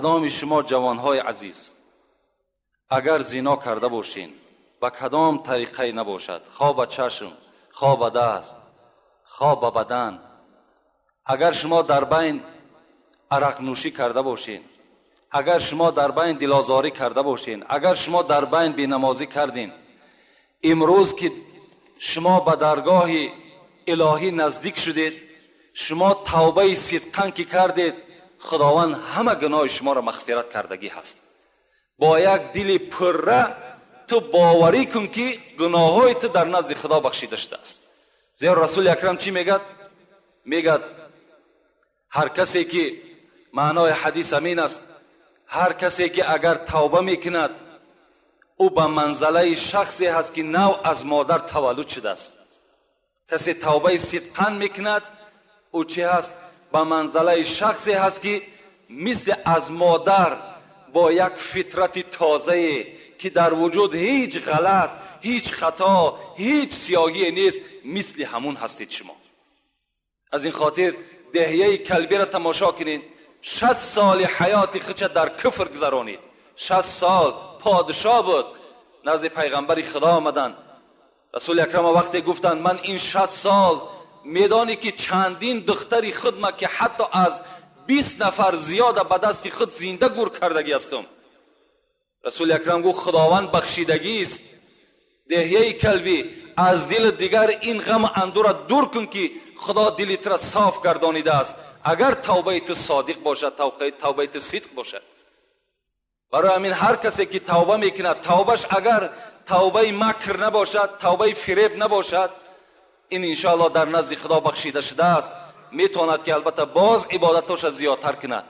Кадоми шумо ҷавонҳои азиз агар зино карда бошин, ба кадом тариқае набошад, хо ба чашм, хо ба даст, хо ба бадан, агар шумо дар байн арақнӯшӣ карда бошин, агар шумо дар байн дилозорӣ карда бошин, агар шумо дар байн бенамозӣ кардин, имрӯз ки шумо ба даргоҳи илоҳӣ наздик шудед, шумо тавбаи сидқан ки кардед, худованд ҳама гуноҳи шуморо мағфират кардагӣ ҳаст. Бо як дили пурра ту боварӣ кун ки гуноҳҳои ту дар назди худо бахшида шудааст. Зеро расули акрам чӣ мегӯяд? Мегӯяд ҳар касе ки, маънои ҳадис ҳамин аст, ҳар касе ки агар тавба мекунад, ӯ ба манзалаи шахсе ҳаст ки нав аз модар таваллуд шудааст. Касе тавбаи сидқан мекунад, ӯ чӣ ҳаст? Ба манзалаи шахсе ҳаст ки мисли аз модар бо як фитрати тозае ки дар вуҷуд ҳеҷ ғалат, ҳеҷ хато, ҳеҷ сиёҳие нест, мисли ҳамун ҳастед шумо. Аз ин хотир деҳияи калбиро тамошо кунед. 60 соли ҳаёти худша дар куфр гузаронид. 60 сол подшоҳ буд. Назди пайғамбари худо омаданд. Расули акрам вақте гуфтанд ман ин 60 сол медонӣ ки чандин духтари худма ки ҳатто аз 20 нафар зиёда ба дасти худ зинда гур кардагӣ ҳастам. Расули акрам гуфт худованд бахшидагист. Деҳияи калбӣ аз дили дигар ин ғаму андура дур кун ки худо дили тура соф гардонидааст. Агар тавбаи ту содиқ бошад, тавбаи ту сидқ бошад. Барои ҳамин ҳар касе ки тавба мекунад, тавбаш агар тавбаи макр набошад, тавбаи фиреб набошад, ин иншоаллоҳ дар назди худо бахшида шудааст. Метавонад ки албатта боз ибодатоша зиёдтар кунад.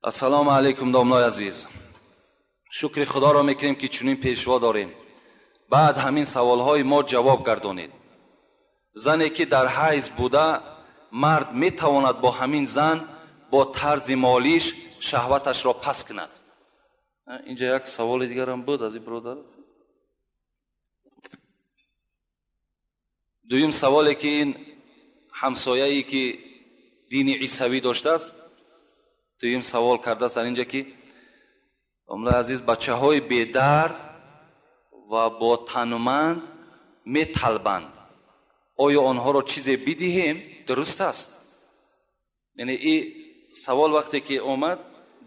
Ассалому алайкум домлои азиз. Шукри худоро мекунем ки чунин пешво дорем. Баъд ҳамин саволҳои мо ҷавоб гардонед. Зане ки дар ҳайз буда, мард метавонад бо ҳамин зан бо тарзи молиш шаҳваташро пас кунад. Инҷа як саволи дигарам буд аз ин бародар. Дуюм саволе ки ин ҳамсояе ки дини исавӣ доштааст, дуюм савол кардааст дар инҷа ки домлаи азиз, бачаҳои бедард ва бо тануманд металбанд, оё онҳоро чизе бидиҳем дуруст аст? Яъне ин савол вақте ки омад,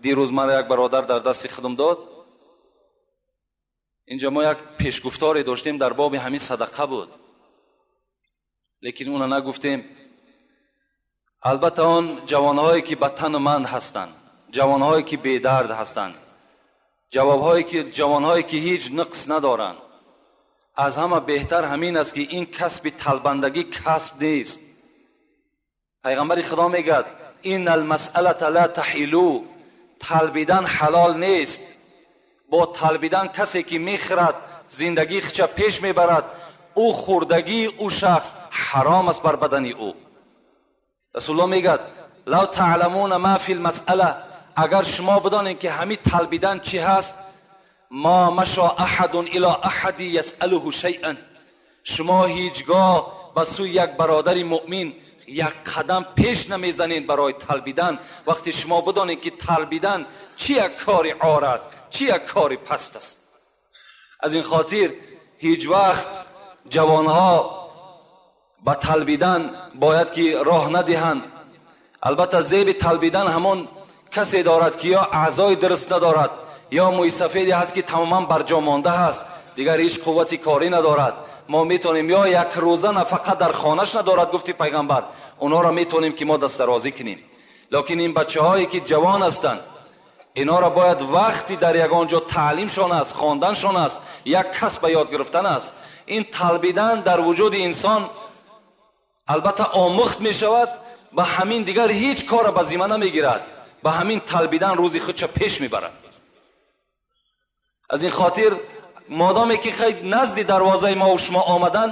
дирӯз маро як бародар дар дасти худам дод. Инҷа мо як пешгуфторе доштем дар боби ҳамин садақа буд, лекин уна нагуфтем. Албатта он ҷавонҳое ки ба тануманд ҳастанд, ҷавонҳое ки бедард ҳастанд, ҷавонҳое ки ҳеҷ нуқс надоранд, аз ҳама беҳтар ҳамин аст ки ин касби талбандагӣ касб нест. Пайғамбари худо мегӯяд ин алмасъалата ла таҳилу, талбидан ҳалол нест. Бо талбидан касе ки мехӯрад, зиндагии худша пеш мебарад, ӯ хӯрдагии ӯ шахс ҳаром аст бар бадани ӯ. Расулуллоҳ мегӯяд лав таъламуна ма фи лмасъала, агар шумо бидонед ки ҳамин талбидан чӣ ҳаст, ма машо аҳадун ило аҳади ясъалуҳу шайъан, шумо ҳеҷ гоҳ ба сӯи як бародари муъмин як қадам пеш намезанед барои талбидан. Вақте шумо бидонед ки талбидан чӣ як кори ор аст, чӣ як кори паст аст. Аз ин хотир ҳеҷ вақт ҷавонҳо ба талбидан бояд ки роҳ надиҳанд. Албатта зеби талбидан ҳамон касе дорад ки ё аъзои дуруст надорад, ё мӯйсафеде ҳаст ки тамоман барҷо монда ҳаст, дигар ҳеҷ қуввати корӣ надорад. Мо метавонем ё як рӯза нафақа дар хонаш надорад, гуфти пайғамбар, онҳоро метавонем ки мо дастдарозӣ кунем. Лекин ин бачаҳое ки ҷавон ҳастанд, инҳоро бояд вақти дар ягон ҷо таълимшон аст, хонданшон аст, як касб ба ёд гирифтан аст. Ин талбидан дар вуҷуди инсон албатта омӯхт мешавад, ба ҳамин дигар ҳеҷ корро ба зимма намегирад, ба ҳамин талбидан рӯзи худша пеш мебарад. Аз ин хотир модоме ки хай назди дарвозаи мо ва шумо омадан,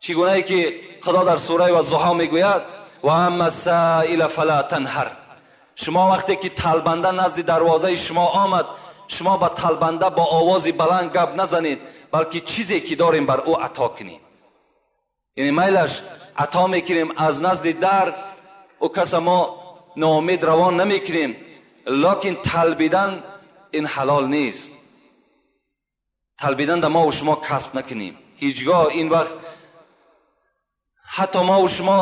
чӣ гунае ки худо дар сураи ваззуҳо мегӯяд ва амма саила фала танҳар, шумо вақте ки талбанда назди дарвозаи шумо омад, шумо ба талбанда бо овози баланд гап назанед, балки чизе ки дорем бар ӯ ато кунед. Яъне майлаш ато мекунем аз назди дар Ӯ каса мо ноумед равон намекунем, лекин талбидан ин ҳалол нест. Талбидан да мо ва шумо касб накунем ҳеҷгоҳ. Ин вақт ҳатто мо ва шумо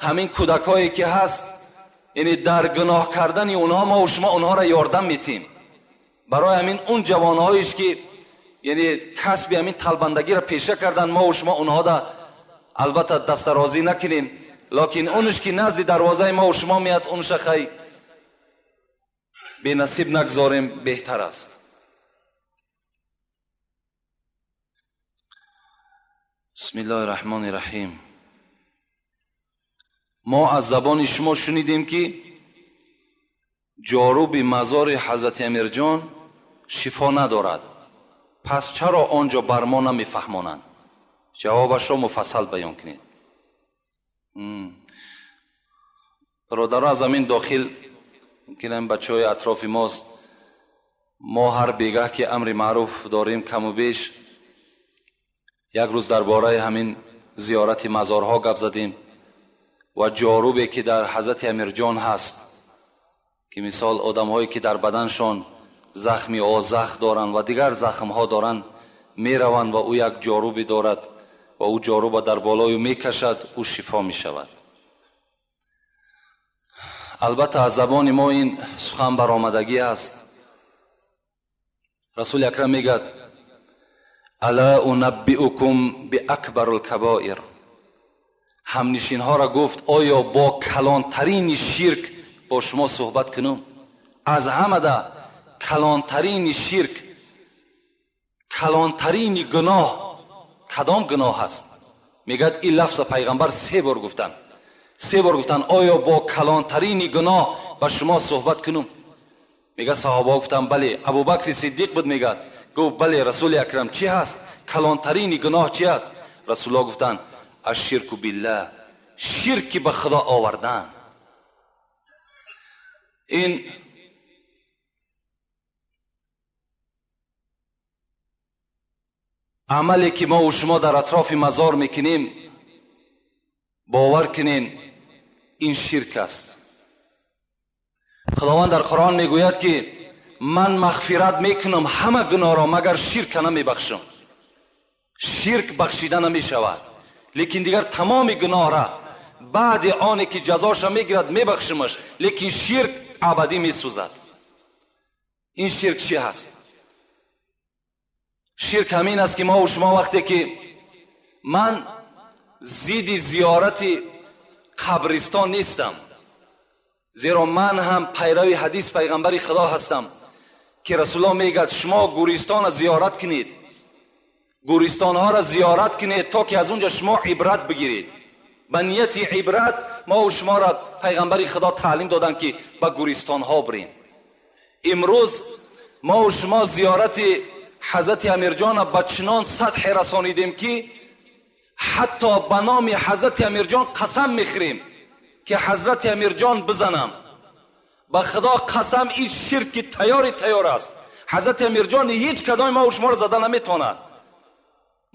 ҳамин кӯдакҳое ки ҳаст, яъне дар гуноҳ кардани онҳо мо ва шумо онҳоро ёрдам метем. Барои ҳамин он ҷавонҳоеш ки яъне касби ҳамин талбандагиро пеша кардан, мо ва шумо онҳода албатта дастарозӣ накунем, лекин онш ки назди дарвозаи мо ва шумо меяд, онша хай бенасиб нагзорем, беҳтар аст. Бисмиллоҳи раҳмони раҳим. Мо аз забони шумо шунидем ки ҷоруби мазори ҳазрати Амирҷон шифо надорад, пас чаро он ҷо бар мо намефаҳмонанд? Ҷавобашро муфассал баён кунед. Бародаро, аз ҳамин дохил мумкин ҳам бачаҳои атрофи мост. Мо ҳар бегаҳ ки амри маъруф дорем каму беш, як рӯз дар бораи ҳамин зиёрати мазорҳо гап задем ва ҷорубе ки дар ҳазрати Амирҷон ҳаст, ки мисол одамҳое ки дар баданшон захми озах доранд ва дигар захмҳо доранд, мераванд ва ӯ як ҷорубе дорад ва ӯ ҷоруба дар болою мекашад, ӯ шифо мешавад. Албатта аз забони мо ин сухан баромадагӣ аст. Расули акрам мегӯяд: ала унаббиукум биакбарул кабоир. Ҳамнишинҳоро гуфт: оё бо калонтарини ширк бо шумо суҳбат кунам? Аз ҳамада калонтарини ширк, калонтарини гуноҳ кадом гуноҳ аст? Мегӯяд ин лафза пайғамбар се бор гуфтанд. Се бор гуфтанд: оё бо калонтарини гуноҳ ба шумо суҳбат кунам? Мегӯяд саҳобаҳо гуфтанд: бале. Абубакри Сиддиқ буд, мегӯяд, гуфт: бале, Расули акрам, чӣ ҳаст? Калонтарини гуноҳ чӣ аст? Расулуллоҳ гуфтанд: ашширку биллаҳ, ширки ба Худо овардан. Ин амале ки мо ва шумо дар атрофи мазор мекунем, бовар кунем, ин ширк аст. Худованд дар Қуръон мегӯяд ки ман мағфират мекунам ҳама гуноҳро, магар ширка намебахшам. Ширк бахшида намешавад, лекин дигар тамоми гуноҳра баъди оне ки ҷазоша мегирад мебахшимаш, лекин ширк абадӣ месӯзад. Ин ширк чӣ ҳаст? Ширк ҳамин аст ки мо ва шумо вақте ки ман зидди зиёрати қабристон нестам, зеро ман ҳам пайрави ҳадис пайғамбари Худо ҳастам ки Расулуллоҳ мегӯяд: шумо гӯристонро зиёрат кунед, гӯристонҳоро зиёрат кунед то ки аз он ҷо шумо ибрат бигиред. Ба нияти ибрат мо ва шуморо пайғамбари Худо таълим доданд ки ба гӯристонҳо бирем. Имрӯз мо ва шумо зиёрати ҳазрати Амирҷонро ба чунон сатҳе расонидем ки ҳатто ба номи ҳазрати Амирҷон қасам мехӯрем ки ҳазрати Амирҷон бизанам. Ба Худо қасам, ин ширки тайёри тайёр аст. Ҳазрати Амирҷон ҳеҷ кадоми мо ва шуморо зада наметавонад.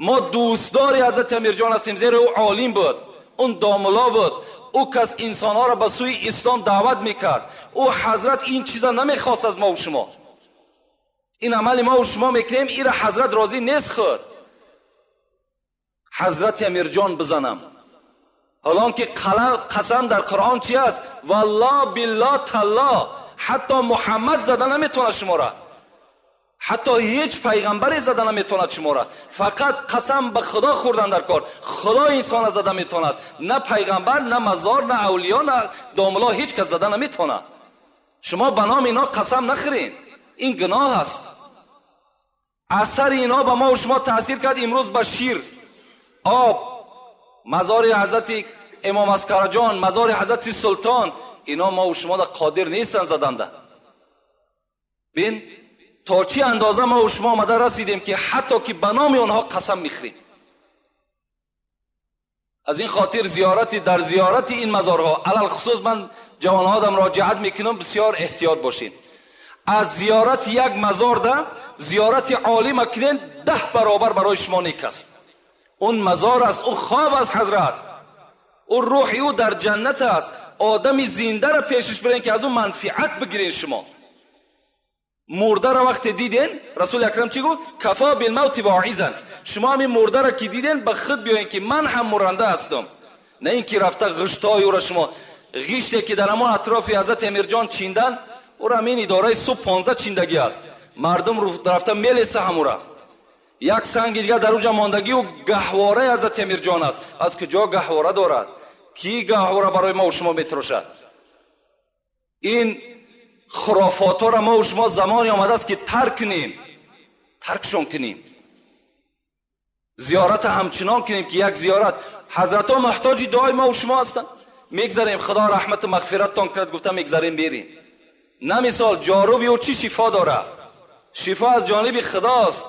Мо дӯстдори ҳазрати Амирҷон ҳастем, зеро ӯ олим буд, он домулло буд, ӯ кас инсонҳоро ба сӯи ислом даъват мекард. Ӯ ҳазрат ин чиза намехост аз мо ва шумо. Ин амали мо ва шумо мекунем, инро ҳазрат розӣ нест худ. Ҳазрати Амирҷон бизанам. Ҳолон ки қасам дар Қуръон чи аст? Валлоҳ биллоҳ таллоҳ. Ҳатто Муҳаммад зада наметавонад шуморо, ҳатто ҳеҷ пайғамбаре зада наметавонад шуморо. Фақат қасам ба Худо хӯрдан дар кор. Худо инсонро зада метавонад, на пайғамбар, на мазор, на авлиё, на домулло, ҳеҷ кас зада наметавонад. Шумо ба номи инҳо қасам нахӯред, ин гуноҳ аст. Асари инҳо ба мо ва шумо таъсир кард. Имрӯз ба шир, об, мазори ҳазрати Имом Аскараҷон, мазори ҳазрати Султон, инҳо мо ва шумо қодир нестанд заданда. Бин то чӣ андоза мо ва шумо омада расидем ки ҳатто ки ба номи онҳо қасам мехӯрем. Аз ин хотир зиёрати дар зиёрати ин мазорҳо, алалхусус ман ҷавонҳода муроҷиат мекунам, бисёр эҳтиёт бошед. Аз зиёрати як мазорда зиёрати олима кунед, 10 баробар барои шумо нек аст. Он мазор аст, ӯ хоб аст ҳазрат, ӯ рӯҳи ӯ дар ҷаннат аст. Одами зиндаро пешаш бирен, ки аз ӯ манфиат бигирен. Шумо мурдаро вақте диден, Расули Акрам чӣ гуфт? Кафо билмавти воизан. Шумо ҳамин мурдаро ки диден, ба худ биёен, ки ман ҳам муранда ҳастам, на ин ки рафта ғиштҳои ӯро шумо ғиште ки дар ҳамон атрофи ҳазрати Амирҷон чиндан, ӯро ҳамин идораи суб 15 чиндагӣ аст. Мардум рафта мелеса ҳамура. Як санги дигар дар уҷа мондагиу гаҳвораи ҳазрати Амирҷон аст. Аз куҷо гаҳвора дорад? Ки гаҳвора барои мо шумо метрошад? Ин хурофотҳоро мо шумо замоне омадааст, ки тарк кунем, таркшон кунем, зиёрата ҳамчунон кунем, ки як зиёрат. Ҳазратҳо муҳтоҷи дуои мо шумо ҳастанд. Мегзарем, Худо раҳмату мағфираттон кунад гуфта мегзарем, берем. На мисол ҷоруби ӯ чӣ шифо дорад? Шифо аз ҷониби Худост.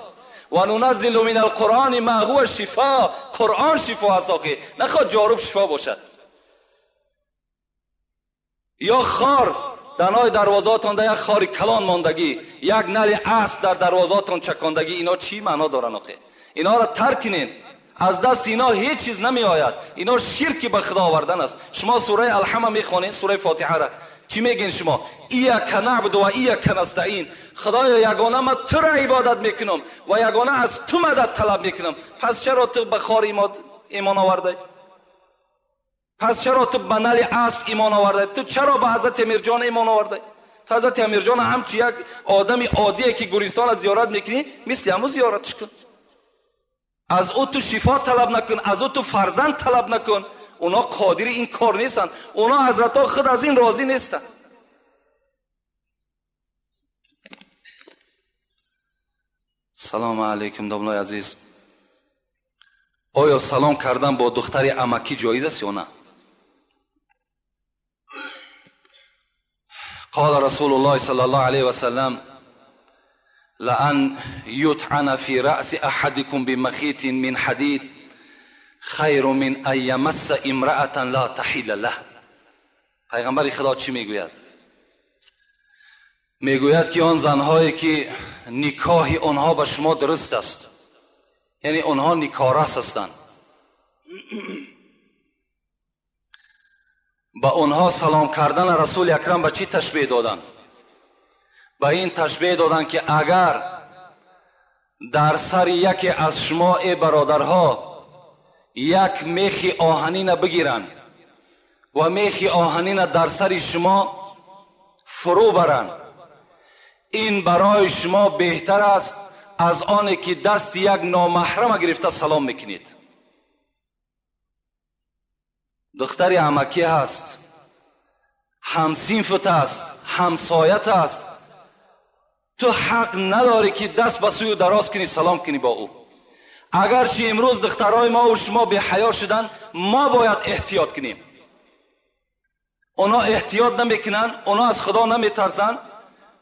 Ва нуназзилу мин алқуръони ма ҳува шифо. Қуръон шифо аст охи, нахоҳ ҷоруб шифо бошад. Ё хор данои дарвозаотон да як хори калон мондагӣ, як нали асп дар дарвозаотон чакондагӣ, ино чӣ маъно доранд охе? Инҳоро тарк кунед. Аз дасти ино ҳеҷ чиз намеояд. Ино ширки ба Худо овардан аст. Шумо сураи Алҳама мехонед, сураи Фотиҳара чӣ мегӯен шумо? Ияка набуду ва ияка настаин. Худоё, ягона ман туро ибодат мекунам ва ягона аз ту мадад талаб мекунам. Пас чаро ту ба хор имон овардай? Пас чаро ту ба нали асп имон овардай? Ту чаро ба ҳазрати Амирҷон имон овардай? Ту ҳазрати Амирҷон ҳамчи як одами оддие, ки гӯристона зиёрат мекунӣ, мисли ҳаму зиёратш кун. Аз ӯ ту шифо талаб накун, аз ӯ ту фарзанд талаб накун. Онҳо қодири ин кор нестанд. Онҳо ҳазратҳо худ аз ин розӣ нестанд. Салому алайкум, домлои азиз. Оё салом кардан бо духтари амакӣ ҷоиз аст ё на? Қола Расулуллоҳи саллаллоҳу алайҳи васаллам: لأن يطعن في رأس أحدكم بمخيط من حديد خير من أن يمس امرأة لا تحل له. پیغمبر خدا چی میگوید؟ میگوید که آن زنهایی که نکاح آنها به شما درست است، یعنی آنها نکارس هستند، به آنها سلام کردن رسول اکرم به چی تشبیه دادند؟ به این تشبیه دادند که اگر در سر یکی از شما ای برادرها یک میخ آهنین بگیرند و میخ آهنین در سر شما فرو برند، این برای شما بهتر است از آن که دست یک نامحرم گرفته سلام میکنید. دختر عمکی هست، همسینفت است، همسایت است، تو حق نداری که دست به سوی دراز کنی سلام کنی با او. اگرچه امروز دخترای ما و شما بی حیا شدن، ما باید احتیاط کنیم. اونا احتیاط نمیکنن، اونا از خدا نمیترسن،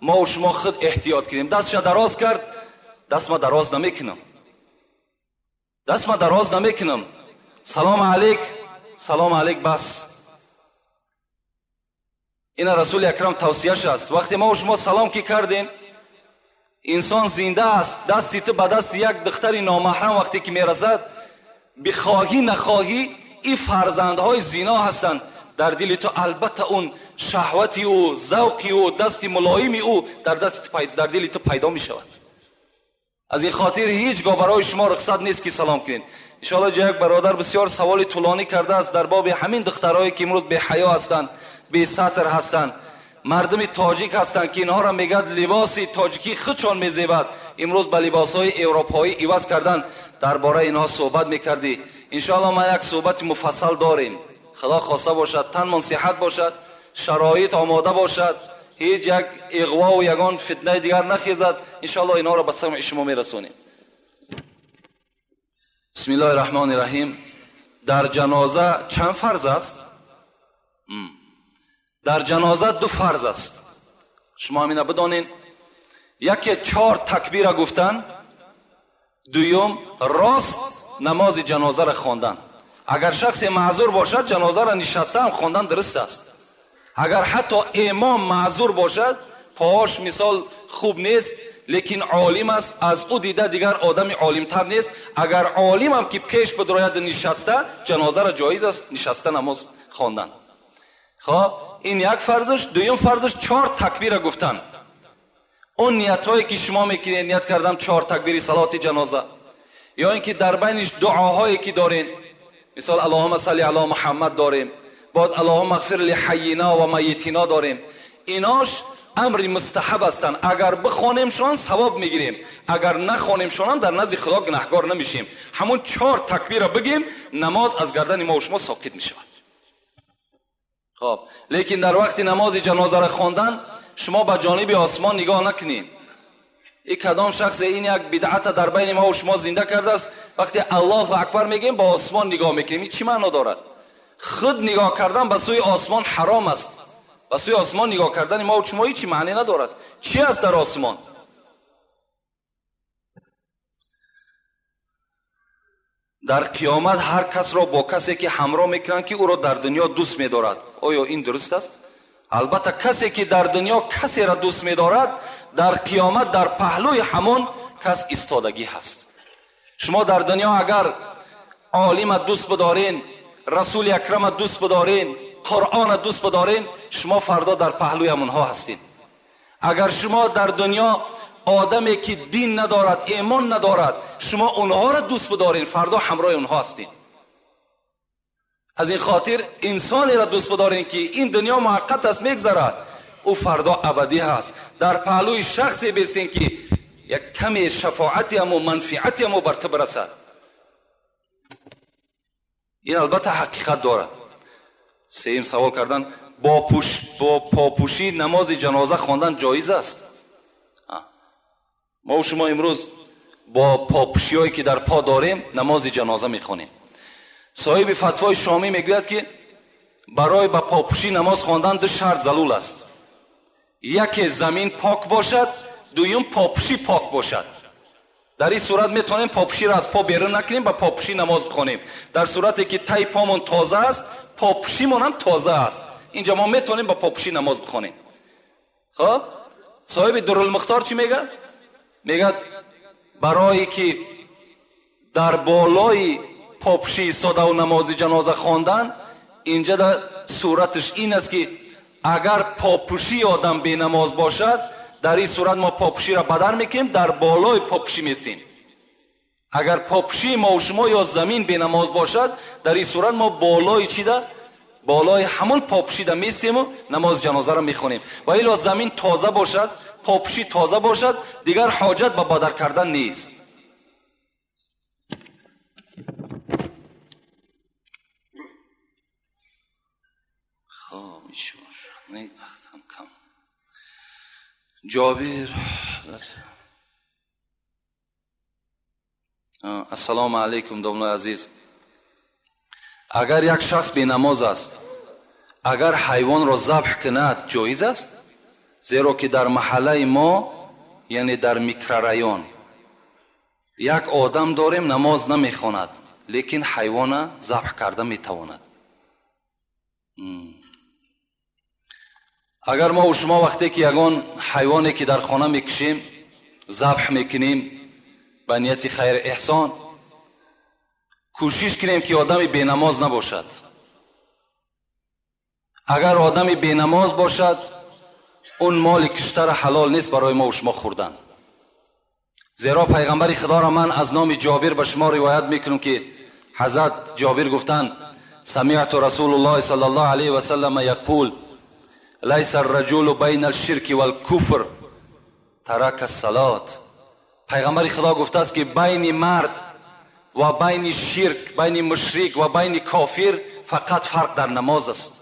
ما و شما خود احتیاط کنیم. دستش دراز کرد، دست ما دراز نمیکنم، دست ما دراز نمیکنم. سلام علیک، سلام علیک، بس. این رسول اکرم توصیه‌اش است. وقتی ما و شما سلام کی کردیم، انسان زنده است، دستی تو به دست یک دختر نامحرم وقتی که میرسد، بخواهی نخواهی این فرزندهای زینا هستند در دل تو. البته اون شهوتی او، ذوقی او، دست ملایمی او در دل تو پیدا می شود. از این خاطر هیچگاه برای شما رخصت نیست که سلام کنید. انشاءالله یک برادر بسیار سوال طولانی کرده است در باب همین دخترهایی که امروز بی حیا هستند، بی ستر هستند، مردم تاجیک هستند که اینها را میگد لباس تاجیکی خودشان میزیبد، امروز به لباس های اروپایی عوض کردن. درباره اینها صحبت میکردی. انشاءالله ما یک صحبت مفصل داریم. خدا خواسته باشد تنمان صحت باشد، شرایط آماده باشد، هیچ یک اغوا و یگان فتنه دیگر نخیزد، انشاءالله اینها را به سمع شما میرسونیم. بسم الله الرحمن الرحیم. در جنازه چند فرض است؟ در جنازه دو فرض است. شما همینا بدانین. یکی 4 تکبیر گفتن، دوم راست نماز جنازه را خواندن. اگر شخص معذور باشد جنازه را نشسته هم خواندن درست است. اگر حتی امام معذور باشد، پاهاش مثال خوب نیست لیکن عالم است، از او دیده دیگر آدم عالمتر نیست، اگر عالم هم که پیش بدراید نشسته، جنازه را جایز است نشسته نماز خواندن. Хоб, ин як фарзаш. Дуюм фарзаш чор такбира гуфтан. Он ниятҳое ки шумо мекунед, ният кардам чор такбири салоти ҷаноза, ё ин ки дар байниш дуоҳое ки дорем, мисол аллоҳумма салли ало муҳаммад дорем, боз аллоҳумма ғфир ли ҳаййина ва майитина дорем. Инош амри мустаҳаб ҳастанд. Агар бихонемшон савоб мегирем, агар нахонемшонам дар назди худо гунаҳгор намешем. Ҳамон чор такбира бигем, намоз аз гардани мо шумо соқит мешавад. Хоб, лекин дар вақти намози ҷанозаро хондан шумо ба ҷониби осмон нигоҳ накунед. И кадом шахсе ин як бидъата дар байни мо шумо зинда кардааст? Вақте аллоҳу акбар мегӯем, ба осмон нигоҳ мекунем. Ин чӣ маъно дорад? Худ нигоҳ кардан ба сӯи осмон ҳаром аст. Ба сӯи осмон нигоҳ кардани мо шумо ҳеҷ маъне надорад. Чӣ аст дар осмон? Дар қиёмат ҳар касро бо касе ки ҳамроҳ мекунанд, ки ӯро дар дунё дӯст медорад. Оё ин дуруст аст? Албатта, касе ки дар дунё касеро дӯст медорад, дар қиёмат дар паҳлӯи ҳамон кас истодагӣ ҳаст. Шумо дар дунё агар олима дӯст бидорен, расули акрама дӯст бидорен, қуръона дӯст бидорен, шумо фардо дар паҳлӯи ҳамонҳо ҳастед. Агар шумо дар дунё одаме ки дин надорад, имон надорад, шумо онҳоро дӯст бидорен, фардо ҳамроҳи онҳо ҳастед. Аз ин хотир инсонеро дӯст бидорен, ки ин дунё муваққат аст, мегзарад, ӯ фардо абадӣ ҳаст. Дар паҳлӯи шахсе бестен, ки як каме шафоати ҳамо, манфиати ҳамо бар ту бирасад. Ин албатта ҳақиқат дорад. Сеюм савол кардан: бо попӯшӣ намози ҷаноза хондан ҷоиз аст? Мо шумо имрӯз бо попӯшиҳое ки дар по дорем намози ҷаноза мехонем. Соҳиби фатвои шомӣ мегӯяд, ки барои ба попӯшӣ намоз хондан ду шарт залул аст: яке замин пок бошад, дуюм попӯшӣ пок бошад. Дар ин сурат метавонем попӯширо аз по берун накунем, ба попӯшӣ намоз бихонем. Дар сурате ки таи помон тоза аст, попӯшимон тоза аст, инҷа мо метавонем ба попӯшӣ намоз бихонем. Хоб, соҳиби дурулмухтор чӣ мегӯяд? Мегӯяд, барое ки дар болои попӯшӣ истодаву намози ҷаноза хондан, инҷа да сураташ ин аст, ки агар попӯшии одам бенамоз бошад, дар ин сурат мо попӯширо бадар мекунем, дар болои попӯшӣ месем. Агар попӯшии мо шумо ё замин бенамоз бошад, дар ин сурат мо болои чида, болои ҳамон попӯшида месему намози ҷанозаро мехонем. Ва ило замин тоза бошад, попӯшӣ тоза бошад, дигар ҳоҷат ба бадар кардан нест. Ҷобир: ассалому алайкум, домлои азиз. Агар як шахс бенамоз аст, агар ҳайвонро забҳ кунад, ҷоиз аст? Зеро ки дар маҳаллаи мо, яъне дар микрорайон, як одам дорем, намоз намехонад, лекин ҳайвона забҳ карда метавонад. Агар мо шумо вақте ки ягон ҳайвоне ки дар хона мекушем, забҳ мекунем ба нияти хайр эҳсон, кӯшиш кунем, ки одами бенамоз набошад. Агар одами бенамоз бошад, он моли киштара ҳалол нест барои мо шумо хӯрдан. Зеро пайғамбари худоро ман аз номи ҷобир ба шумо ривоят мекунам, ки ҳазрат ҷобир гуфтанд: самиъту расулуллоҳи саллаллоҳу алайҳи васаллама яқул: лайса арраҷулу байна алширки валкуфр тарака ассалот. Пайғамбари худо гуфтааст, ки байни мард ва байни ширк, байни мушрик ва байни кофир фақат фарқ дар намоз аст.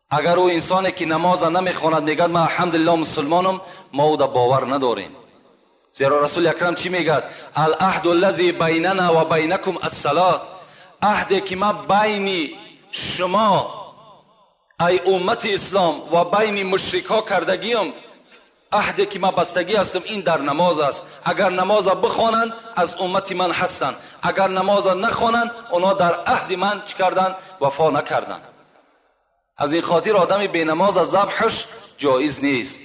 Агар ӯ инсоне ки намоза намехонад мегӯяд: ман алҳамдулилло мусулмонам, мо ӯда бовар надорем. Зеро расули акрам чӣ мегӯяд? Алаҳду аллази байнана ва байнакум ассалот. Аҳде ки ман байни шумо, ай уммати ислом, ва байни мушрикҳо кардагиам, аҳде ки ман бастагӣ ҳастам, ин дар намоз аст. Агар намоза бихонанд, аз уммати ман ҳастанд, агар намоза нахонанд, онҳо дар аҳди ман чӣ карданд? Вафо накарданд. Аз ин хотир одами бенамоз аз забҳаш ҷоиз нест.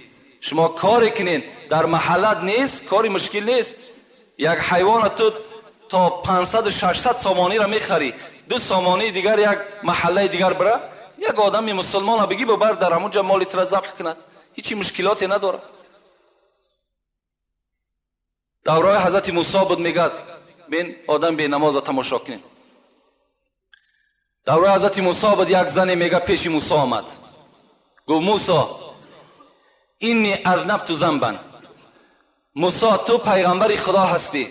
Шумо коре кунед, дар маҳаллат нест, кори мушкил нест. Як ҳайвона ту то 500-600 сомониро мехарӣ, 2 сомонии дигар як маҳаллаи дигар бира, Як одами мусулмона бигӣ бибар дар ҳамунҷа моли тура забҳ кунад, ҳичи мушкилоте надорад. Давраи ҳазрати Мусо буд, мегӯяд бин одам бенамоза тамошо кунем. Давраи ҳазрати Мусо буд, як зане мега пеши Мусо омад, гуфт Мусо инни азнабту занбан. Мусо ту пайғамбари Худо ҳастӣ,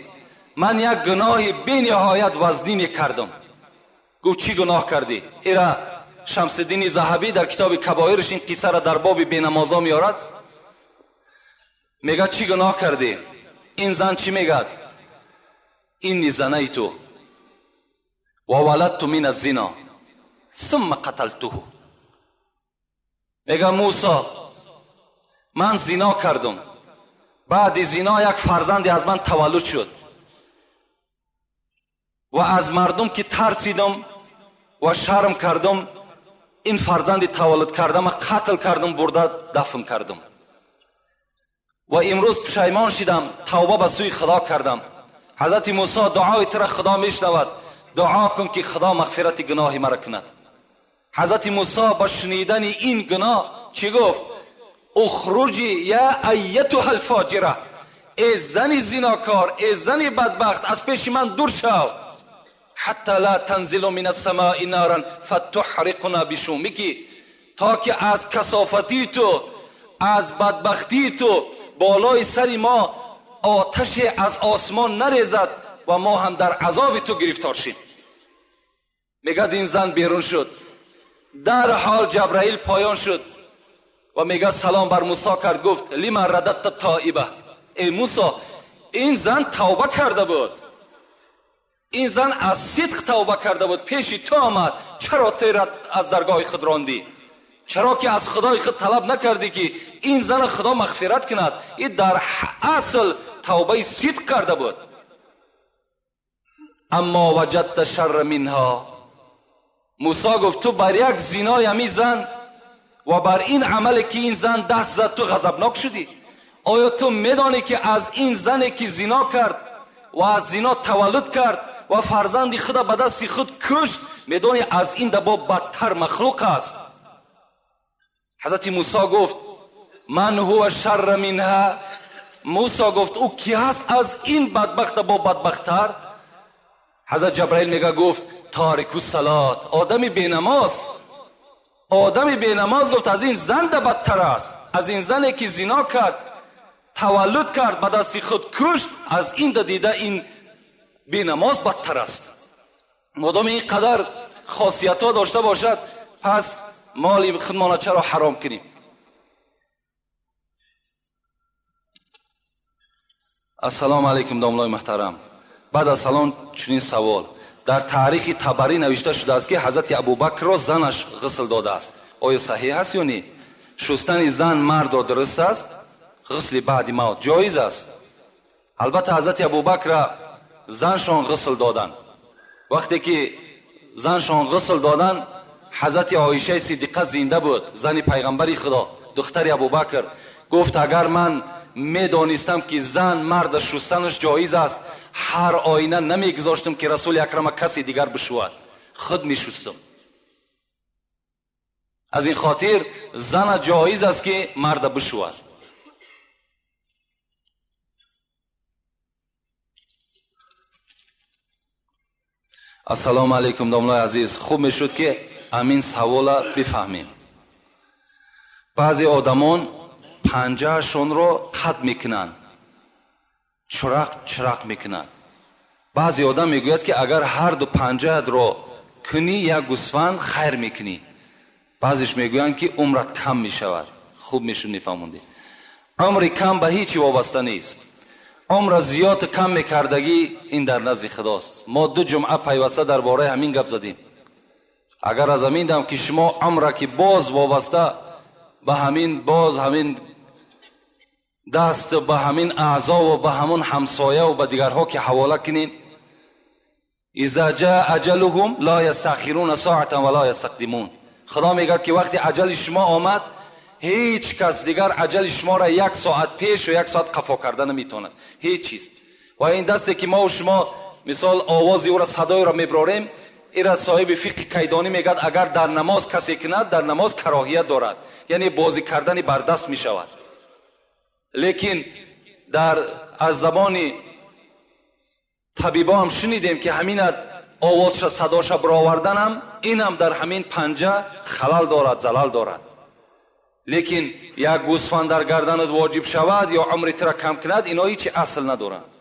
ман як гуноҳи бениҳоят вазнине кардам. Гуфт чӣ гуноҳ кардӣ? Ира Шамсиддини Заҳабӣ дар китоби Кабоирш ин қиссаро дар боби бенамозо меорад. Мегӯяд чӣ гуноҳ кардӣ? Ин зан чӣ мегӯяд? Инни занайту ва валадту мин аззино сумма қаталтуҳу. Мегӯяд Мусо ман зино кардам, баъди зино як фарзанде аз ман таваллуд шуд ва аз мардум ки тарсидам ва шарм кардам, ин фарзанди таваллуд кардама қатл кардам, бурда дафн кардам ва имрӯз пушаймон шидам, тавба ба сӯи Худо кардам. Ҳазрати Мусо дуои тура Худо мешунавад, дуо кун ки Худо мағфирати гуноҳи маро кунад. Ҳазрати Мусо ба шунидани ин гуноҳ чӣ гуфт? Ухруҷи я айятуҳа алфоҷира, э зани зинокор, э зани бадбахт, аз пеши ман дур шав. Ҳатта ла танзилу мин ассамои наран фатуҳриқуна бишумики, то ки аз касофатии ту, аз бадбахтии ту болои сари мо оташе аз осмон нарезад ва мо ҳам дар азоби ту гирифтор шим. Мегӯяд ин зан берун шуд, дарҳол Ҷабраил поён шуд ва мегӯяд салом бар Мусо кард, гуфт лима рададта тоиба, эй Мусо, ин зан тавба карда буд, ин зан аз сидқ тавба карда буд, пеши ту омад, чаро ту аз даргоҳи худ рондӣ? Чаро ки аз Худои худ талаб накардӣ ки ин зана Худо мағфират кунад? Ин дар асл тавбаи сидқ карда буд. Аммо ваҷадта шарра минҳо. Мусо гуфт ту бар як зинои ҳамин зан ва бар ин амале ки ин зан даст зад ту ғазабнок шудӣ. Оё ту медонӣ ки аз ин зане ки зино кард ва аз зино таваллуд кард ва фарзанди худа ба дасти худ кушт, медонӣ аз ин дабо бадтар махлуқ аст? Ҳазрати Мусо гуфт ман ҳува шарра минҳа. Мусо гуфт ӯ ки ҳаст аз ин бадбахта бо бадбахттар? Ҳазрат Ҷабраил мега гуфт торику салот, одами бенамоз. Одами бенамоз гуфт аз ин зан да бадтар аст, аз ин зане ки зино кард, таваллуд кард, ба дасти худ кушт, аз ин да дида ин бенамоз бадтар аст. Модоми ин қадар хосиятҳо дошта бошад, пас моли худмона чаро ҳаром кунем? Ассалому алайкум домлои муҳтарам. Баъд аз салом чунин савол: дар таърихи Табарӣ навишта шудааст ки ҳазрати Абубакрро занаш ғусл додааст. Оё саҳеҳ аст ё не? Шустани зан мардро дуруст аст? Ғусли баъди мавт ҷоиз аст? Албатта ҳазрати Абубакра заншон ғусл доданд. Вақте ки заншон ғусл доданд, ҳазрати Оишаи Сиддиқа зинда буд, зани пайғамбари Худо, духтари Абубакр. Гуфт агар ман медонистам ки зан марда шустанаш ҷоиз аст, ҳар оина намегузоштам ки Расули Акрама касе дигар бишӯвад, худ мешустам. Аз ин хотир зана ҷоиз аст ки марда бишӯвад. Ассалому алайкум домлои азиз. Хуб мешуд ки амин савола бифаҳмем. Баъзе одамон панҷаашонро қат мекунанд, чурақ чурақ мекунанд. Баъзе одам мегӯяд ки агар ҳар ду панҷаатро кунӣ як гӯсфанд хайр мекунӣ. Баъзеш мегӯянд ки умрат кам мешавад. Хуб мешуд мефаҳмондӣ. Умри кам ба ҳечи вобаста нест. Умра зиёд кам мекардагӣ ин дар назди Худост. Мо ду ҷумъа пайваста дар бораи ҳамин гап задем. Агар аз ҳамин дам ки шумо умра ки боз вобаста ба ҳамин, боз ҳамин даст, ба ҳамин аъзо ва ба ҳамон ҳамсоя ва ба дигарҳо ки ҳавола кунед, иза ҷаа аҷалуҳум ла ястахируна соатан ва ла ястақдимун. Худо мегӯяд ки вақте аҷали шумо омад, ҳеҷ кас дигар аҷали шуморо як соат пеш ва як соат қафо карда наметавонад. Ҳеҷ чиз. Ва ин дасте ки мо шумо мисол овози ӯро, садои ӯро меброрем, Ира соҳиби фиқҳи кайдонӣ мегӯяд, агар дар намоз касе кунад, дар намоз кароҳият дорад, яъне бозӣ кардани бардаст мешавад. Лекин дар аз забони табибо ҳам шунидем, ки ҳамина овозша садоша бароварданам, инам дар ҳамин панҷа халал дорад, залал дорад. Лекин як гӯсфанд дар гарданат воҷиб шавад ё умри тура кам кунад, ино ҳичи асл надоранд.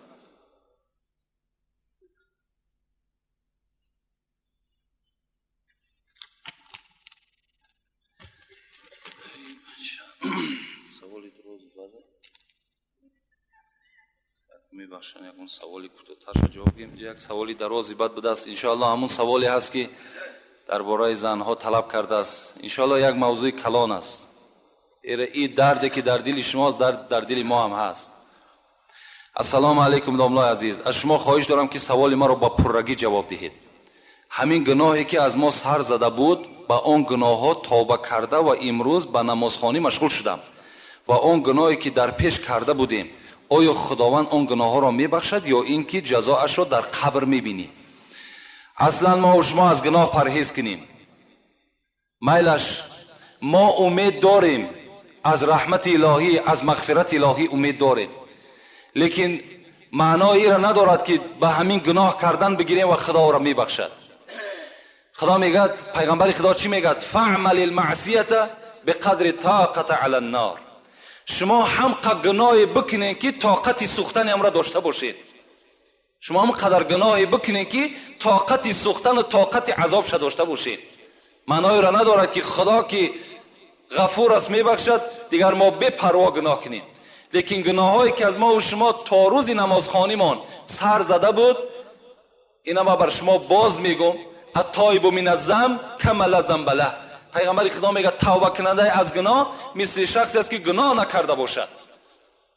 Мебахшам, ягон саволи кӯтоҳтарша ҷавоб диҳем. Як саволи дарози бад будааст. Иншоаллоҳ ҳамун саволе ҳаст, ки дар бораи занҳо талаб кардааст. Иншоаллоҳ як мавзӯи калон аст. Ин дарде ки дар дили шумост, дар дили мо ҳам ҳаст. Ассалому алайкум, домлои азиз. Аз шумо хоҳиш дорам, ки саволи маро ба пуррагӣ ҷавоб диҳед. Ҳамин гуноҳе ки аз мо сар зада буд, ба он гуноҳҳо тавба карда ва имрӯз ба намозхонӣ машғул шудам. Ва он гуноҳе ки дар пеш карда будем, оё Худованд он гуноҳҳоро мебахшад ё ин ки ҷазоашро дар қабр мебинӣ? Аслан мо шумо аз гуноҳ парҳез кунем. Майлаш, мо умед дорем аз раҳмати илоҳӣ, аз мағфирати илоҳӣ умед дорем. Лекин маънои инро надорад, ки ба ҳамин гуноҳ кардан бигирем ва Худо ӯро мебахшад. Худо мегӯяд, пайғамбари Худо чӣ мегӯяд? Фаъмал алмаъсията биқадри тоқата ала ннор. Шумо ҳам қад гуноҳе бикунед, ки тоқати сӯхтани ҳамро дошта бошед. Шумо ҳам қадар гуноҳе бикунед, ки тоқати сӯхтану тоқати азобша дошта бошед. Маъноеро надорад, ки Худо ки ғафур аст, мебахшад, дигар мо бепарво гуноҳ кунем. Лекин гуноҳҳое ки аз мо ва шумо то рӯзи намозхонимон сар зада буд, ина ма бар шумо боз мегӯм, аттоибу мин аззамб кама ла замба лаҳ. Пайғамбари Худо мегӯяд, тавбакунандаи аз гуноҳ мисли шахсе аст, ки гуноҳ накарда бошад.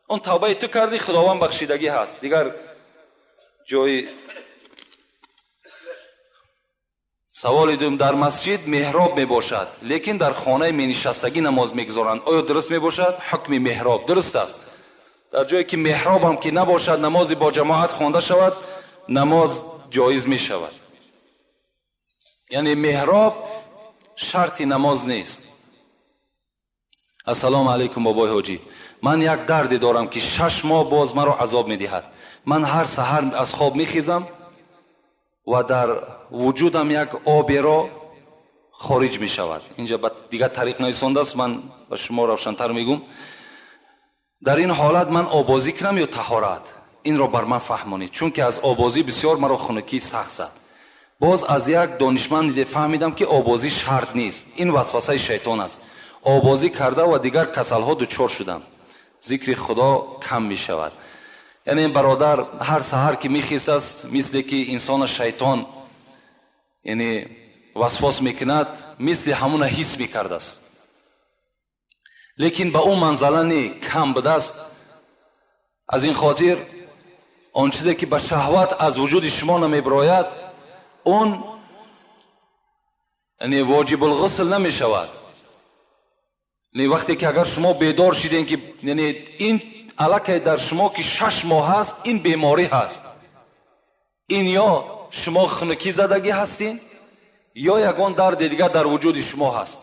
Он тавбаи ту кардӣ, Худованд бахшидагӣ ҳаст. Дигар ҷои саволи дуюм: дар масҷид меҳроб мебошад, лекин дар хонаи менишастагӣ намоз мегузоранд. Оё дуруст мебошад? Ҳукми меҳроб дуруст аст. Дар ҷое ки меҳробам ки набошад, намози бо ҷамоат хонда шавад, намоз ҷоиз мешавад. Яъне меҳроб шарти намоз нест. Ассалому алайкум, бобои ҳоҷӣ. Ман як дарде дорам, ки 6 моҳ боз маро азоб медиҳад. Ман ҳар саҳар аз хоб мехезам ва дар вуҷудам як оберо хориҷ мешавад. Инҷа ба дигар тариқ нависондааст, ман ба шумо равшантар мегӯм. Дар ин ҳолат ман обозӣ кунам ё таҳорат? Инро бар ман фаҳмонед, чунки аз обозӣ бисёр маро хунукӣ сахт зад. Боз аз як донишманд фаҳмидам, ки обозӣ шарт нест, ин васвасаи шайтон аст. Обозӣ карда ва дигар касалҳо дучор шудам. Зикри Худо кам мешавад. Яъне бародар ҳар саҳар ки мехезаст, мисле ки инсона шайтон яъне васвос мекунад, мисли ҳамуна ҳис мекардааст. Лекин ба ӯ манзала не, кам будааст. Аз ин хотир он чизе ки ба шаҳват аз вуҷуди шумо намебирояд, он яъне воҷибулғусл намешавад. Яъне вақте ки агар шумо бедор шидем, ки яъне ин аллакай дар шумо ки 6 моҳ ҳаст, ин беморӣ ҳаст. Ин ё шумо хунукӣ задагӣ ҳастин, ё ягон дарди дигар дар вуҷуди шумо ҳаст.